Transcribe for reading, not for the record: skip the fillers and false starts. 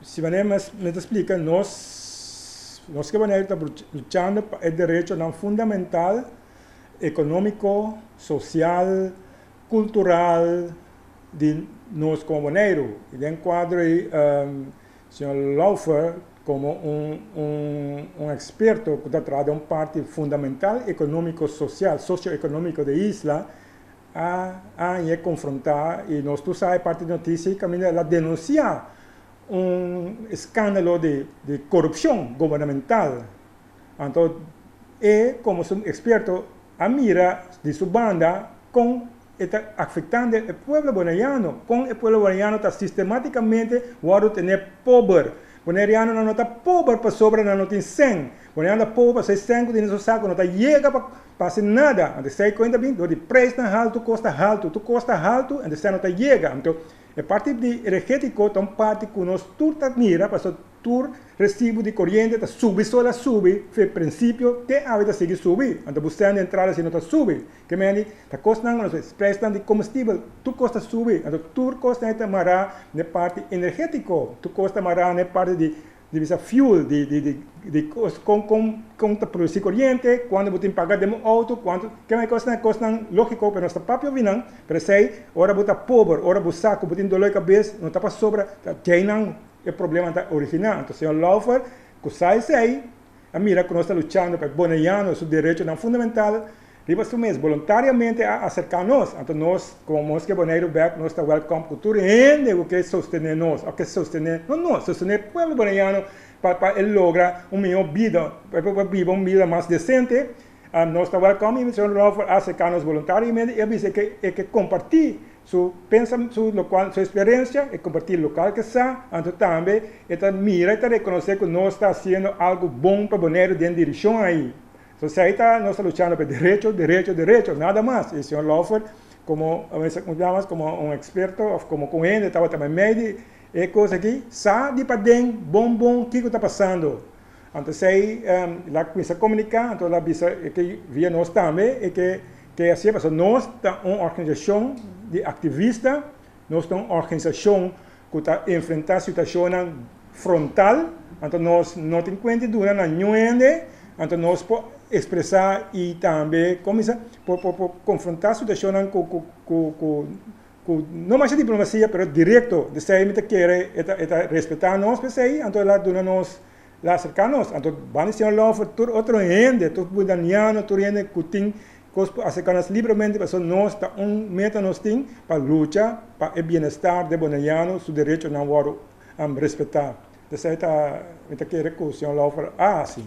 Si mi ta splika, nos ke Boneiru ta luchando pa e derechonan fundamental, ekonómiko, sosial, kultural di nos komo Boneiru. I den kuadro ei señor Lauffer komo un eksperto ku ta traha den un parti fundamental ekonómiko, sosial, sosioekonómiko di e isla a haña e konfrontá i nos tur sa e parti di notisia kaminda el a denunsiá un eskándalo di korupshon gubernamental. Anto e komo su eksperto a mira di su banda kon e ta afektando e pueblo boneriano, kon e pueblo boneriano ta sistemátikamente wòrdu tené pober. Bonerianonan no ta pober pasobra nan no tin sèn. Boneriano ta pober pasobra e sèn ku tin den su saku no ta yega pa hasi nada. Anto esei kuenta bin dor di preisnan haltu, kos ta haltu, tur kos ta haltu, anto e sèn no ta yega. Anto E parti di energétiko ta un parti ku nos tur ta mira pasobra tur resibu di koriente ta subi so el a subi fe prinsipio te awe ta sigui subi. Anto bo sèn di entrada si no ta subi. Ke meni ta kosnan ku nos preisnan di komestibel tur kos ta subi. Anto tur kosnan ei ta mará na e parti energétiko. Tur kos ta mará na e parti di Di bisa fuel, di di di di kos kon kon kon ta produsi koriente, kuantu bo tin paga den bo outo, kuantu kema e kosnan e kosnan logiko pero nos ta papia obi nan, pero esei ora bo ta pober, ora bo sa ku bo tin dolor di kabes no ta pasobra ta djeinan e problema ta originá. Anto señor Lauffer ku sa esei a mira ku nos ta luchando pa e boneiano su derechonan fundamental. Riba su mes boluntariamente a aserká nos, anto nos komo Mosque Boneiru bèk nos ta wèlkòm ku tur hende ku ke sostené nos òf ke sostené, no nos, sostené e pueblo boneiano pa pa e logra un mihó bida, pa e por biba un bida mas desente, nos ta wèlkòm i señor Lauffer a aserká nos boluntariamente i a bisa e ke e ke kompartí su pensa su lokual su eksperensia, e kompartí lokal ke sa, anto tambe e ta mira e ta rekonosé ku nos ta hasiendo algu bon pa Boneiru den direkshon ei. So esei ta nos ta luchando pa e derecho, derecho, derecho, nada mas. Y señor Lauffer como como un experto of como con hende tabata meimei di e cos aki, sa di paden bon bon kico ta pasando. Anto esei la cuminsa comunica, anto la bisa ke via nos tambe e ke ke hacié, pasobra nos ta un organisacion di activista, nos ta un organisacion cu ta enfrenta situacionnan frontal, anto nos no tin cuenta di duna na niun hende, anto nos por expresa y tambe, como bisa, por por por confronta situacionnan cu cu cu cu cu no masha diplomacia pero directo, desey mi ta kere e ta e ta respeta nos p'esey, anto el a duna nos, el a acerca nos, anto banda di señor Lauffer tur otro hende, tur budaniano, tur hende cu tin Kos por aserká nos libremente pasobra nos ta un meta nos tin pa lucha pa e bienestar de boneriano su derechonan wòrdu respetá. Esei ta mi ta kere ku señor Lauffer a hasi.